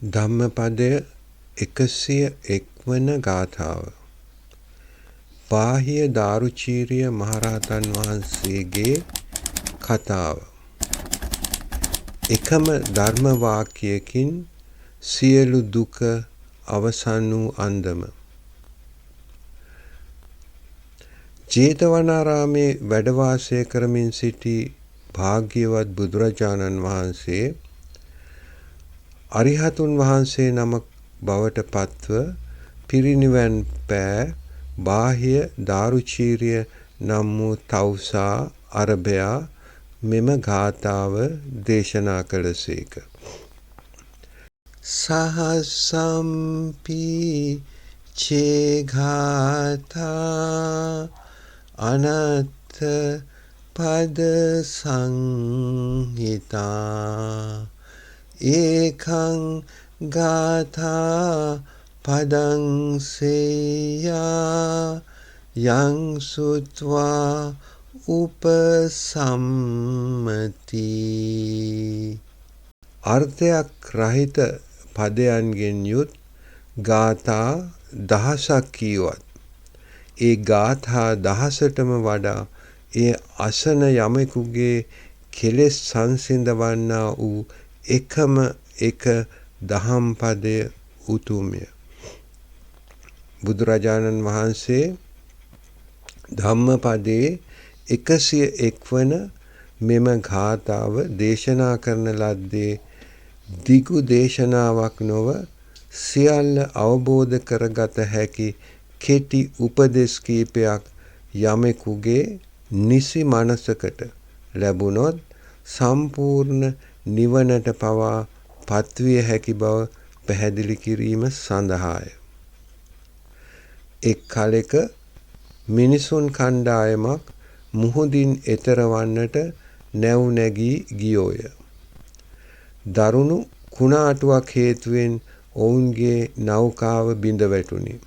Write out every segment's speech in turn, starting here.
ධම්මපදය 101 වන ගාථාව. බාහිය දාරුචීරිය මහරහතන් වහන්සේගේ කතාව. එකම ධර්ම වාක්‍යයකින් සියලු දුක අවසන් වූ අන්දම. ජේතවනාරාමේ වැඩ වාසය කරමින් සිටි භාග්‍යවත් බුදුරජාණන් වහන්සේ අරිහතුන් වහන්සේ නමක් බවට පත්ව පිරිනිවන් පෑ බාහිය දාරුචීරිය නම් වූ තවුසා අරභයා මෙම ගාථාව දේශනා කළසේක. සහසම්පි චේඝාතා අනත්ථ පද සංහිතා ඒකං ගාථා පදං සේයා යං සුත්වා උපසම්මති. අර්ථයක් රහිත පදයන්ගෙන් යුත් ගාථා දහසක් කීවත් ඒ ගාථා දහසටම වඩා එය අසන යමෙකුගේ කෙලෙස් සංසිඳවන්නා වූ එකම එක දහම් පදය උතුම්ය. බුදුරජාණන් වහන්සේ ධම්මපදයේ 101 වන මෙම ගාථාව දේශනා කරන ලද්දේ දිගු දේශනාවක් නොව සියල්ල අවබෝධ කරගත හැකි කෙටි උපදෙස් කීපයක් යමෙකුගේ නිසි මනසකට ලැබුණොත් සම්පූර්ණ නිවනට පවා පත්විය හැකි බව පැහැදිලි කිරීම සඳහාය. එක් කලෙක මිනිසුන් කණ්ඩායමක් මුහුදින් එතර වන්නට නැව් නැගී ගියෝය. දරුණු කුණාටුවක් හේතුවෙන් ඔවුන්ගේ නෞකාව බිඳ වැටුණි.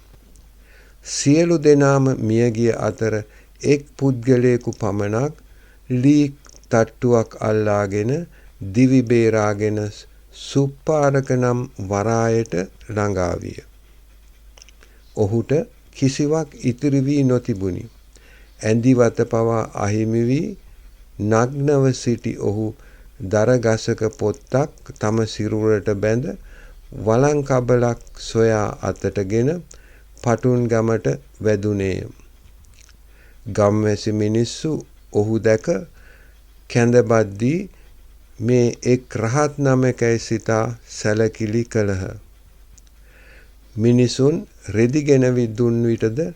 සියලු දෙනාම මියගිය අතර එක් පුද්ගලයෙකු පමණක් ලී තට්ටුවක් අල්ලාගෙන දිවි බේරාගෙන සුප්පාරක නම් වරායට ළඟා විය. ඔහුට කිසිවක් ඉතිරි වී නොතිබුණි. ඇඳි වත පවා අහිමි වී නග්නව සිටි ඔහු දර ගසක පොත්තක් තම සිරුරට බැඳ වළං කබලක් සොයා අතටගෙන පටුන් ගමට වැදුනේය. ගම්වැසි මිනිස්සු ඔහු දැක කැඳබත් දී මේ එක් රහත් නමකැයි සිතා සැලකිලි කළහ. මිනිසුන් රෙදි ගෙනවිත් දුන් විටද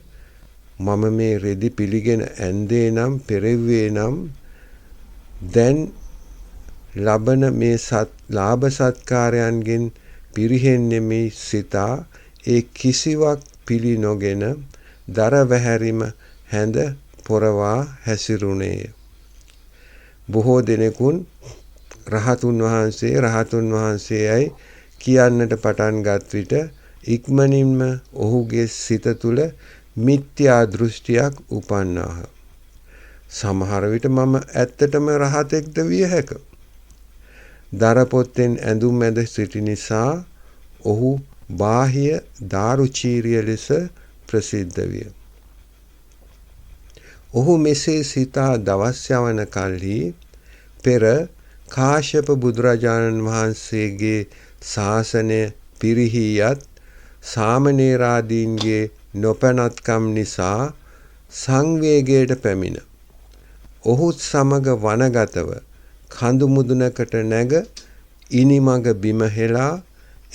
මම මේ රෙදි පිළිගෙන ඇන්දේ නම් පෙරෙව්වේ නම් දැන් ලබන මේ ලාභ සත්කාරයන්ගෙන් පිරිහෙන්නෙමි සිතා ඒ කිසිවක් පිළි නොගෙන දර වැහැරිම හැඳ පොරවා හැසිරුණේය. බොහෝ දෙනෙකුන් රහතුන් වහන්සේ රහතුන් වහන්සේයයි කියන්නට පටන් ගත් විට ඉක්මනින්ම ඔහුගේ සිත තුළ මිත්‍යා දෘෂ්ටියක් උපන්නාහ. සමහර විට මම ඇත්තටම රහතෙක්ද විය හැක. දර පොත්තෙන් ඇඳුම් ඇඳ සිටි නිසා ඔහු බාහිය දාරුචීරිය ලෙස ප්‍රසිද්ධ විය. ඔහු මෙසේ සිතා දවස් යවන කල්හි පෙර කාශ්‍යප බුදුරජාණන් වහන්සේගේ ශාසනය පිරිහී යත් සාමණේරාදීන්ගේ නොපැනත්කම් නිසා සංවේගයට පැමිණ ඔහුත් සමග වනගතව කඳු මුදුනකට නැග ඉනිමඟ බිම හෙලා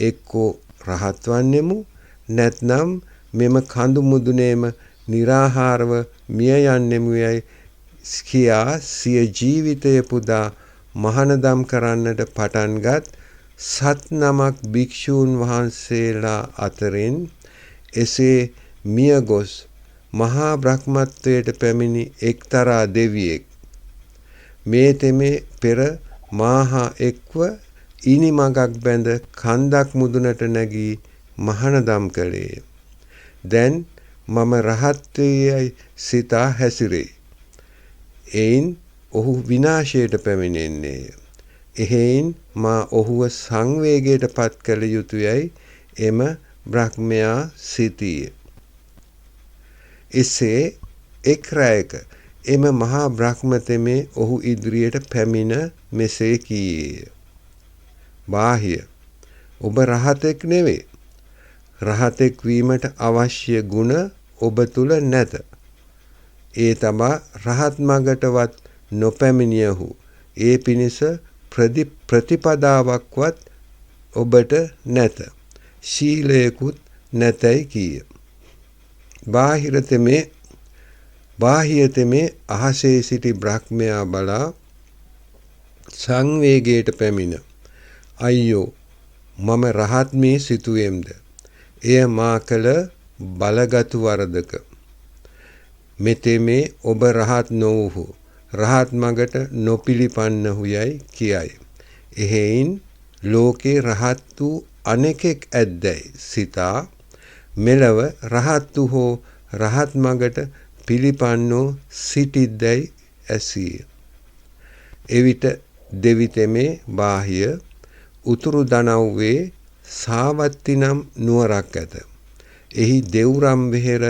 එක්කෝ රහත් වන්නෙමු නැත්නම් මෙම කඳු මුදුනේම නිරාහාරව මිය යන්නෙමු යයි කියා සිය ජීවිතය පුදා මහානදම් කරන්නට පටන්ගත් සත් නමක් භික්ෂූන් වහන්සේලා අතරින් එසේ මිය ගොස් මහා බ්‍රහ්මත්වයට පැමිණි එක්තරා දෙවියෙක් මේ තෙමේ පෙර මාහා එක්ව ඉනිමඟක් බැඳ කන්දක් මුදුනට නැගී මහානදම් කළේය. දැන් මම රහත් වේයයි සිතා හැසිරේ. එයින් ඔහු විනාශයට පැමිණෙන්නේය. එහෙයින් මා ඔහුව සංවේගයට පත් කළ යුතුයයි එම බ්‍රහ්මයා සිතීය. එසේ එක් රැයක එම මහා බ්‍රහ්ම තෙමේ ඔහු ඉදිරියට පැමිණ මෙසේ කීයේය. බාහිය, ඔබ රහතෙක් නෙවේ. රහතෙක් වීමට අවශ්‍ය ගුණ ඔබ තුල නැත. ඒ තබා රහත් මගටවත් නොපැමිණියහු. ඒ පිණිස ප්‍රතිපදාවක්වත් ඔබට නැත. ශීලයකුත් නැතැයි කීය. බාහිය තෙමේ අහසේ සිටි බ්‍රහ්මයා බලා සංවේගයට පැමිණ, අයියෝ, මම රහත් මේ සිතුවෙම්ද? එය මා කළ බලගතු වරදක. මෙතෙමේ ඔබ රහත් නොවූහු. රහත් මගට නොපිළිපන්නහු යයි කියයි. එහෙයින් ලෝකේ රහත් වූ අනෙකෙක් ඇද්දැයි සිතා මෙලව රහත් වූ හෝ රහත් මගට පිළිපන්නෝ සිටිද්දැයි ඇසීය. එවිට දෙවිතෙමේ බාහිය උතුරු දනව්වේ සාවත්ති නම් නුවරක් ඇත. එහි දෙව්රම් වෙහෙර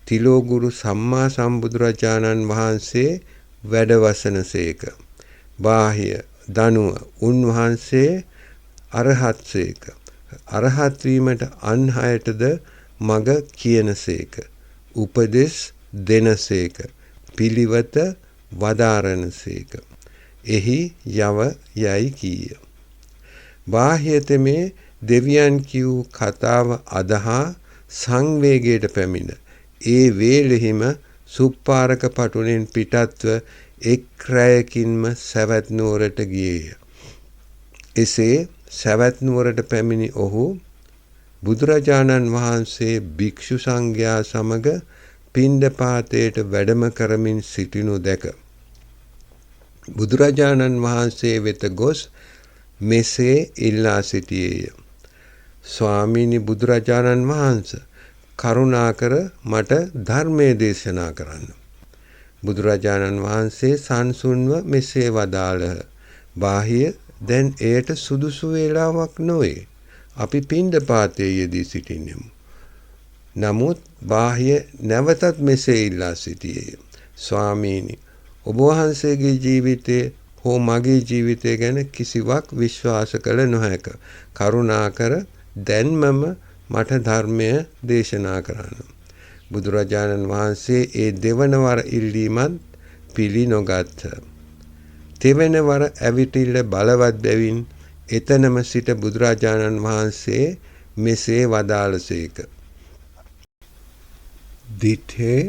තිලෝගුරු සම්මා සම්බුදුරජාණන් වහන්සේ වැඩවසනසේක. බාහිය දනුව උන්වහන්සේ අරහත්සේක. අරහත් වීමට අන් අයටද මඟ කියනසේක. උපදෙස් දෙනසේක. පිළිවෙත වදාරනසේක. එහි යව යයි කීය. බාහ්‍ය තෙමේ දෙවියන් කියූ කතාව අදහා සංවේගයට පැමිණ ඒ වේලෙහිම සුප්පාරක පටුනෙන් පිටත්ව එක් රැයකින්ම සැවැත් නුවරට ගියේය. එසේ සැවැත් නුවරට පැමිණි ඔහු බුදුරජාණන් වහන්සේ භික්ෂු සංඝයා සමග පිණ්ඩපාතයට වැඩම කරමින් සිටිනු දැක බුදුරජාණන් වහන්සේ වෙත ගොස් මෙසේ ඉල්ලා සිටියේය. ස්වාමීනි බුදුරජාණන් වහන්ස, කරුණාකර මට ධර්මයේ දේශනා කරන්න. බුදුරජාණන් වහන්සේ සංසුන්ව මෙසේ වදාළහ. බාහිය, දැන් එයට සුදුසු වේලාවක් නොවේ. අපි පිණ්ඩපාතයේ යෙදී සිටින්නෙමු. නමුත් බාහිය නැවතත් මෙසේ ඉල්ලා සිටියේය. ස්වාමීනි, ඔබ වහන්සේගේ ජීවිතය හෝ මගේ ජීවිතය ගැන කිසිවක් විශ්වාස කළ නොහැක. කරුණාකර දැන්මම මට ධර්මය දේශනා කරන්න. බුදුරජාණන් වහන්සේ ඒ දෙවන වර ඉල්ලීමත් පිළි නොගත්හ. තෙවන වර ඇවිටිල්ල බලවත් බැවින් එතනම සිට බුදුරජාණන් වහන්සේ මෙසේ වදාළසේක. දිඨේ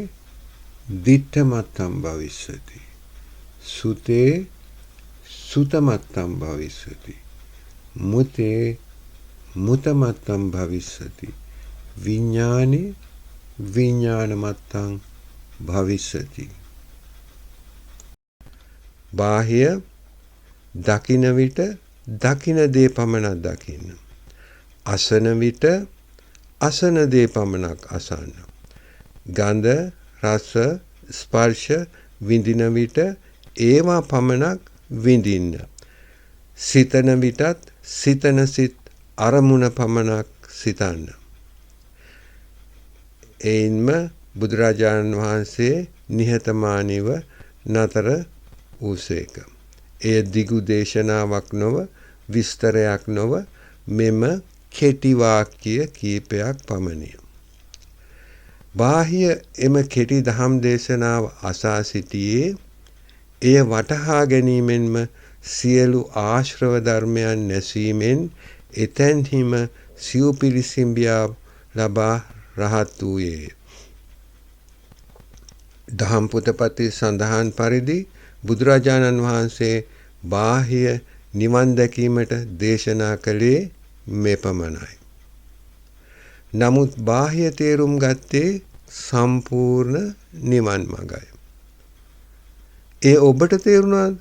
දිඨමත්තම් භවිස්සති. සුතේ සුතමත්තම් භවිස්සති. මුතේ මුතමත්තම් භවිස්සති. විඥානේ විඥානමත්තං භවිස්සති. බාහ්‍ය දකින විට දකින දේ පමණක් දකින්න. අසන විට අසන දේ පමණක් අසන්න. ගන්ධ, රස, ස්පර්ශ විඳින විට ඒවා පමණක් විඳින්න. සිතන විටත් සිතන සිත් අරමුණ පමණක් සිතන්න. එයින්ම බුදුරජාණන් වහන්සේ නිහතමානීව නතර වූසේක. එය දිගු දේශනාවක් නොව, විස්තරයක් නොව, මෙම කෙටි වාක්‍ය කීපයක් පමණිය. බාහ්‍ය එම කෙටි දහම් දේශනාව අසා සිටියේ එය වටහා ගැනීමෙන්ම සියලු ආශ්‍රව ධර්මයන් නැසීමෙන් එතැන්හිම සිව්පිලිසිඹියා ලබා රහත් වූයේය. දහම් පොතපතේ සඳහන් පරිදි බුදුරජාණන් වහන්සේ බාහ්‍ය නිවන් දැකීමට දේශනා කළේ මෙපමණයි. නමුත් බාහ්‍ය තේරුම් ගත්තේ සම්පූර්ණ නිවන් මඟයි. ඒ ඔබට තේරුණාද?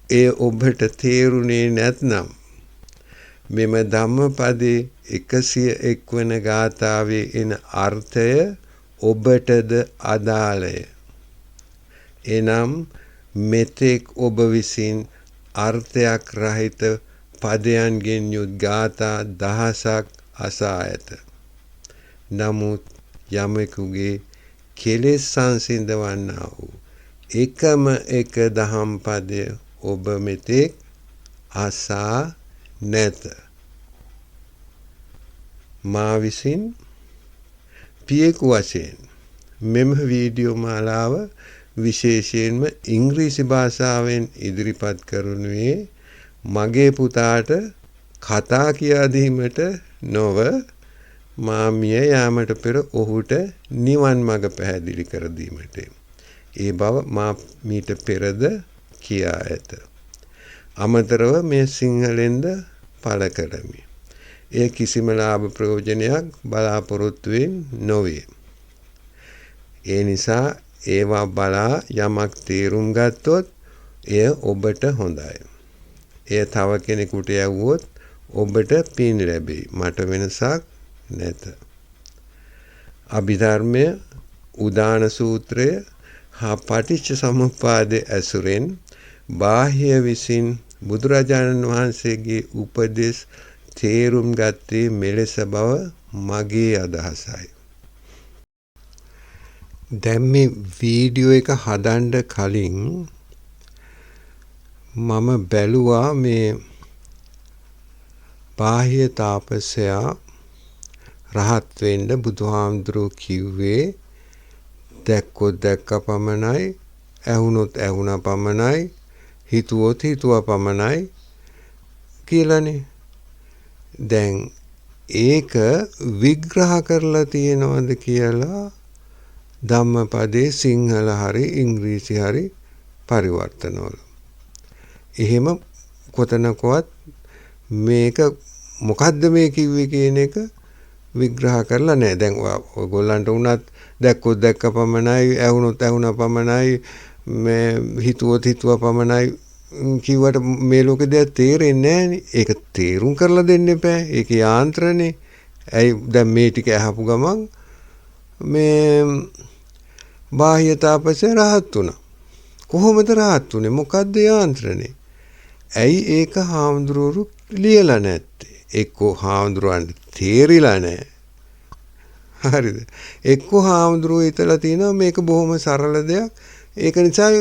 ඒ ඔබට තේරුණේ නැත්නම් මෙම ධම්මපදයේ 101 වන ගාථාවේ එන අර්ථය ඔබටද අදාළය. එනම් මෙතෙක් ඔබ විසින් අර්ථයක් රහිත පදයන්ගෙන් යුත් ගාථා දහසක් අසා ඇත. නමුත් යමෙකුගේ කෙලෙස් සංසිඳවන්නා වූ එකම එක දහම් පදය ඔබ මෙතෙක් අසා නැත. මා විසින් පියෙකු වශයෙන් මෙම වීඩියෝ මාලාව විශේෂයෙන්ම ඉංග්‍රීසි භාෂාවෙන් ඉදිරිපත් කරනුයේ මගේ පුතාට කතා කියා දීමට නොව මා මිය යාමට පෙර ඔහුට නිවන් මඟ පැහැදිලි කර දීමට. ඒ බව මා මීට පෙරද කියා ඇත. අමතරව මේ සිංහලෙන්ද පළ කරමි. එය කිසිම ලාභ ප්‍රයෝජනයක් බලාපොරොත්තුවෙන් නොවේ. ඒ නිසා ඒවා බලා යමක් තේරුම් ගත්තොත් එය ඔබට හොඳයි. එය තව කෙනෙකුට යවුවොත් ඔබට පින් ලැබෙයි. මට වෙනසක් නැත. අභිධර්මය, උදාන සූත්‍රය හා පටිච්ච සමුප්පාදයේ ඇසුරෙන් බාහ්‍ය විසින් බුදුරජාණන් වහන්සේගේ උපදෙස් තේරුම් ගත්තේ මෙලෙස බව මගේ අදහසයි. දැන් මේ වීඩියෝ එක හදන්න කලින් මම බැලුවා මේ බාහ්‍ය තාපසයා රහත් වෙන්න බුදුහාමුදුරුවෝ කිව්වේ දැක්කොත් දැක්ක පමණයි, ඇහුනොත් ඇහුණා පමණයි, හිතුවොත් හිතුවා පමණයි කියලානේ. දැන් ඒක විග්‍රහ කරලා තියෙනවද කියලා ධම්මපදයේ සිංහල හරි ඉංග්‍රීසි හරි පරිවර්තනවල. එහෙම කොතනකවත් මේක මොකද්ද මේ කිව්වේ කියන එක විග්‍රහ කරලා නැහැ. දැන් ඔයගොල්ලන්ට වුණත් දැක්කොත් දැක්ක පමණයි, ඇහුනොත් ඇහුණා පමණයි, මේ හිතුවොත් හිතුවා පමණයි කිව්වට මේ ලෝකේ දෙයක් තේරෙන්නේ නැහනේ. ඒක තේරුම් කරලා දෙන්න එපා. ඒක යාන්ත්‍රණේ. ඇයි දැන් මේ ටික අහපු ගමන් මේ බාහ්‍ය තාපසය රහත් වුණා. කොහොමද රහත් වුනේ? මොකද්ද යාන්ත්‍රණේ? ඇයි ඒක හාමුදුරුවෝ ලියලා නැත්තේ? එක්කෝ හාමුදුරුවන්ට තේරිලා නැහැ. හරිද? එක්කෝ හාමුදුරුවෝ හිතලා තියෙනවා මේක බොහොම සරල දෙයක්. ඒක නිසා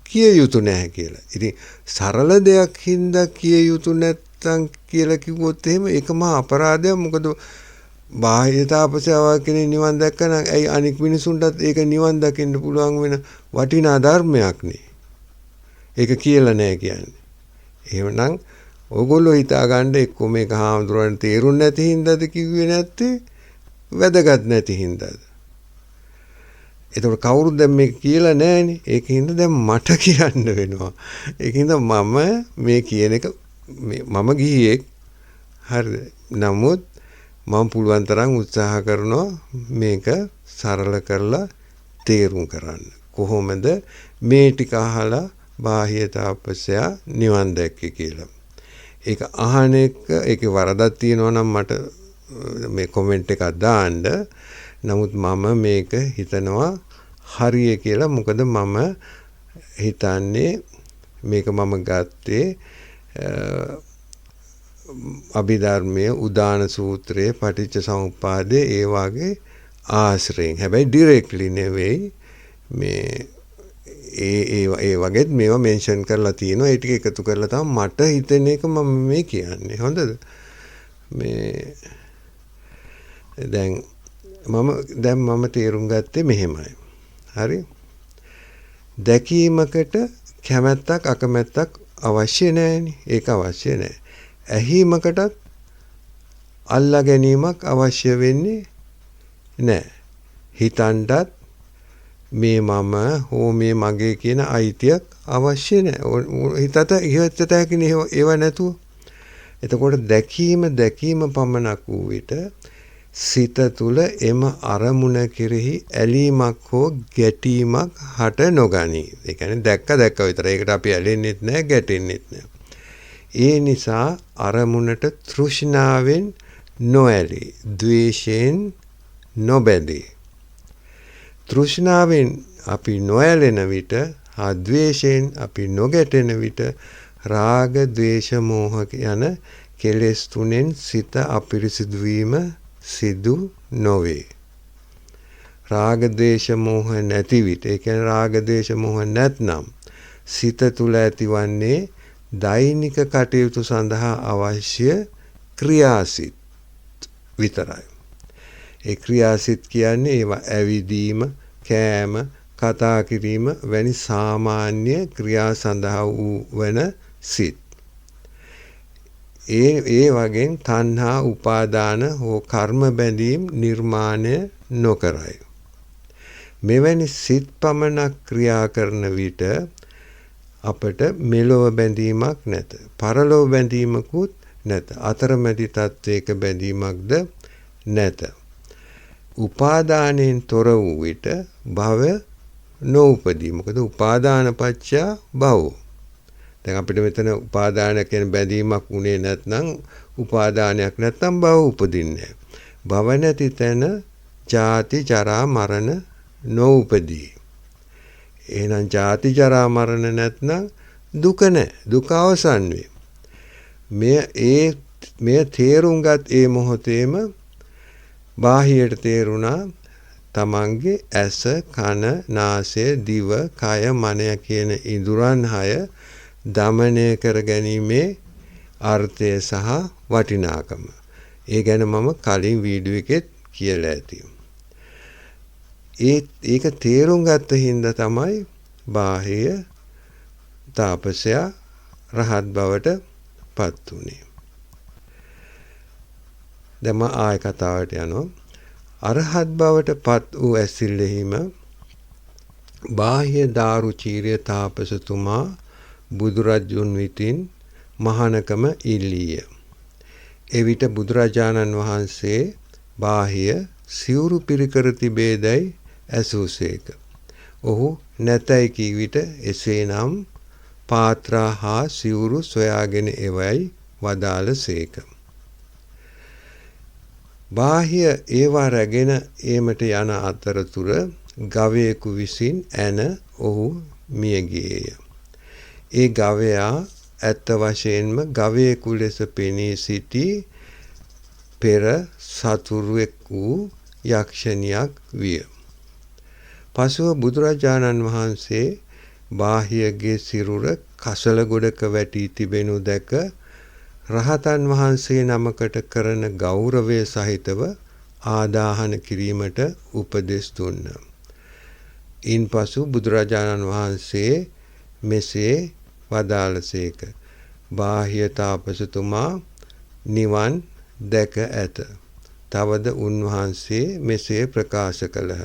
කිය යුතු නැහැ කියලා. ඉතින් සරල දෙයක් හින්දා කිය යුතු නැත්තම් කියලා කිව්වොත් එහෙම ඒක මහා අපරාධයක්. මොකද බාහ්‍ය තාපසයා කෙනෙක් නිවන් දැක්කනම් ඇයි අනික් මිනිසුන්ටත් ඒක නිවන් දකින්න පුළුවන් වෙන වටිනා ධර්මයක් නේ. ඒක කියලා නෑ කියන්නේ. එහෙමනම් ඕගොල්ලෝ හිතා ගන්න එක්කෝ මේක හාමුදුරුවන්ට තේරුම් නැති හින්දාද කිව්වේ නැත්තේ, වැදගත් නැති හින්දාද? එතකොට කවුරුත් දැන් මේක කියලා නෑනේ. ඒක හින්දා දැන් මට කියන්න වෙනවා. ඒක හින්දා මම මේ කියන එක මම ගිහියෙක්. හරිද? නමුත් මම පුළුවන් තරම් උත්සාහ කරනවා මේක සරල කරලා තේරුම් කරන්න. කොහොමද මේ ටික අහලා බාහ්‍ය තාපසයා නිවන් දැක්කේ කියලා. ඒක අහන එක ඒකේ වරදක් තියෙනවා නම් මට මේ කොමෙන්ට් එකක් දාන්න. නමුත් මම මේක හිතනවා හරිය කියලා. මොකද මම හිතන්නේ මේක මම ගත්තේ අභිධර්මයේ උදාන සූත්‍රයේ පටිච්ච සමුප්පාදයේ ඒ වගේ ආශ්‍රයෙන්. හැබැයි ඩිරෙක්ට්ලි නෙවෙයි, මේ ඒ ඒ ඒ වගේත් මේවා මෙන්ෂන් කරලා තියෙනවා. ඒ ටික එකතු කරලා තමයි මට හිතෙන එක මම මේ කියන්නේ. හොඳද? මේ දැන් මම තේරුම් ගත්තේ මෙහෙමයි. හරි? දැකීමකට කැමැත්තක් අකමැත්තක් අවශ්‍ය නෑනේ. ඒක අවශ්‍ය නෑ. ඇහිමකටත් අල්ලා ගැනීමක් අවශ්‍ය වෙන්නේ නෑ. හිතන්නත් මේ මම හෝ මේ මගේ කියන අයිතියක් අවශ්‍ය නෑ. හිතට ඉහතට හැකිනේ ඒවා නැතුව. එතකොට දැකීම දැකීම පමණක් වූ විට සිත තුළ එම අරමුණ කෙරෙහි ඇලීමක් හෝ ගැටීමක් හට නොගනී. ඒ කියන්නේ දැක්ක දැක්ක විතරයි. ඒකට අපි ඇලෙන්නෙත් නෑ, ගැටෙන්නෙත් නෑ. ඒ නිසා අරමුණට තෘෂ්ණාවෙන් නොඇලී, ද්වේෂයෙන් නොබැඳී. තෘෂ්ණාවෙන් අපි නොඇලෙන විට හා ද්වේෂයෙන් අපි නොගැටෙන විට රාග, ද්වේෂ, මෝහ යන කෙලෙස් තුනෙන් සිත අපිරිසිදු වීම සිදු නොවේ. රාග, ද්වේෂ, මෝහ නැති විට, ඒ කියන්නේ රාග, ද්වේෂ, මෝහ නැත්නම් සිත තුළ ඇතිවන්නේ දෛනික කටයුතු සඳහා අවශ්‍ය ක්‍රියාසිත විතරයි. ඒ ක්‍රියාසිත කියන්නේ ඒවා ඇවිදීම, කෑම, කතා කිරීම වැනි සාමාන්‍ය ක්‍රියා සඳහා වූ වන සිත්. ඒ ඒ වගේන් තණ්හා, උපාදාන හෝ කර්ම බැඳීම් නිර්මාණය නොකරයි. මෙවැනි සිත් පමණක් ක්‍රියා කරන විට අපට මෙලොව බැඳීමක් නැත. පරලොව බැඳීමකුත් නැත. අතරමැදි තත්වයක බැඳීමක්ද නැත. උපාදානයෙන් තොර වූ විට භව නොඋපදී. මොකද උපාදාන පච්චයා භවෝ. දැන් අපිට මෙතන උපාදාන කියන බැඳීමක් උනේ නැත්නම්, උපාදානයක් නැත්නම් භව උපදින්නේ නැහැ. භව නැති තැන ජාති ජරා මරණ නොඋපදී. එහෙනම් ජාති ජරා මරණ නැත්නම් දුක නැහැ. දුක අවසන් වේ. මෙය තේරුම්ගත් ඒ මොහොතේම බාහියට තේරුණා තමන්ගේ ඇස, කන, නාසය, දිව, කය, මනය කියන ඉඳුරන් හය දමනය කර ගැනීමේ අර්ථය සහ වටිනාකම. ඒ ගැන මම කලින් වීඩියෝ එකෙත් කියලා ඇති. ඒක තේරුම් ගත්ත හින්දා තමයි බාහිය තාපසයා රහත් බවට පත් වුණේ. දැන් මම ආය කතාවට යනවා. අරහත් බවට පත් වූ ඇසිල්ලෙහිම බාහ්‍ය දාරුචීරිය තාපසතුමා බුදුරජුන් විතින් මහානකම ඉල්ලීය. එවිට බුදුරජාණන් වහන්සේ බාහ්‍ය සිවුරු පිරිකර තිබේදැයි ඇසූසේක. ඔහු නැතැයි කී විට එසේනම් පාත්‍රා හා සිවුරු සොයාගෙන එවයි වදාළසේක. බාහ්‍ය ඒවා රැගෙන ඒමට යන අතරතුර ගවයෙකු විසින් ඇන ඔහු මිය ගියේය. ඒ ගවයා ඇත්ත වශයෙන්ම ගවයෙකු ලෙස පෙනී සිටි පෙර සතුරුවෙක් වූ යක්ෂණියක් විය. පසුව බුදුරජාණන් වහන්සේ බාහියගේ සිරුර කසල ගොඩක වැටී තිබෙනු දැක රහතන් වහන්සේ නමකට කරන ගෞරවය සහිතව ආදාහන කිරීමට උපදෙස් දුන්න. ඉන්පසු බුදුරජාණන් වහන්සේ මෙසේ වදාළසේක. බාහ්‍ය තාපසතුමා නිවන් දැක ඇත. තවද උන්වහන්සේ මෙසේ ප්‍රකාශ කළහ.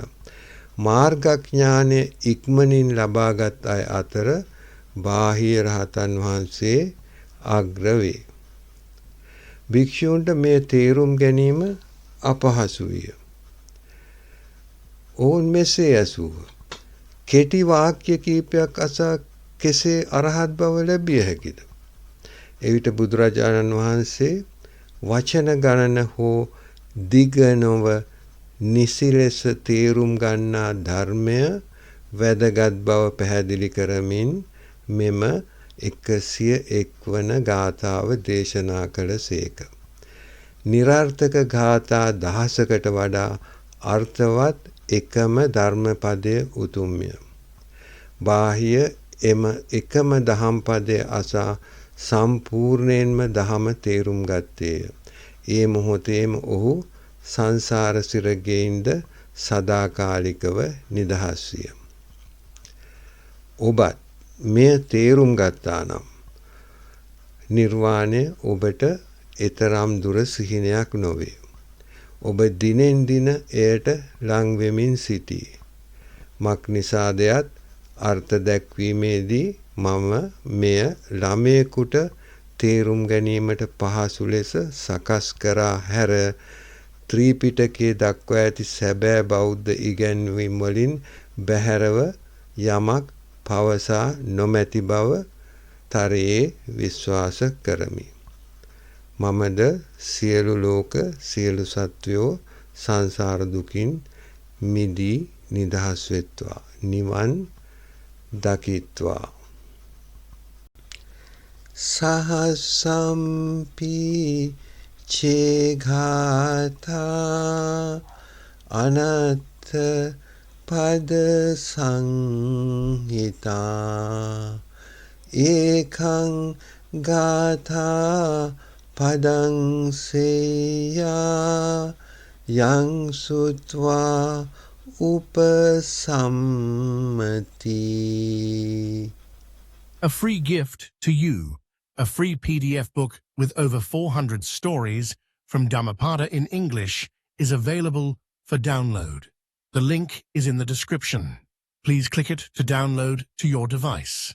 මාර්ගඥානය ඉක්මනින් ලබාගත් අය අතර බාහ්‍ය රහතන් වහන්සේ අග්‍ර වේ. භික්ෂූන්ට මේ තේරුම් ගැනීම අපහසු විය. ඔවුන් මෙසේ ඇසූහ. කෙටි වාක්‍ය කීපයක් අසා කෙසේ අරහත් බව ලැබිය හැකිද? එවිට බුදුරජාණන් වහන්සේ වචන ගණන හෝ දිග නොව නිසි ලෙස තේරුම් ගන්නා ධර්මය වැදගත් බව පැහැදිලි කරමින් මෙම 101 වන ගාථාව දේශනා කළසේක. නිරර්ථක ගාථා දහසකට වඩා අර්ථවත් එකම ධර්මපදය උතුම්ය. බාහ්‍ය එම එකම දහම් පදය අසා සම්පූර්ණයෙන්ම දහම තේරුම් ගත්තේය. ඒ මොහොතේම ඔහු සංසාර සිරගෙයින්ද සදාකාලිකව නිදහස් විය. ඔබත් මෙය තේරුම් ගත්තා නම් නිර්වාණය ඔබට එතරම් දුර සිහිනයක් නොවේ. ඔබ දිනෙන් දින එයට ලං වෙමින් සිටී. මක් නිසාදයත් අර්ථ දැක්වීමේදී මම මෙය ළමයෙකුට තේරුම් ගැනීමට පහසු ලෙස සකස් කරා හැර ත්‍රිපිටකයේ දක්වා ඇති සැබෑ බෞද්ධ ඉගැන්වීම් වලින් බැහැරව යමක් පවසා නොමැති බව තරයේ විශ්වාස කරමි. මමද සියලු ලෝක සියලු සත්වයෝ සංසාර දුකින් මිදී නිදහස් වෙත්වා, නිවන් දකිත්වා. සහස්සම්පි චේඝාතා අනත්ථ පද සංහිතා ඒකං ගාථා පදං සේයා යං සුත්වා උපසම්මති. A free gift to you, a free PDF book with over 400 stories from Dhammapada in English is available for download. The link is in the description. Please click it to download to your device.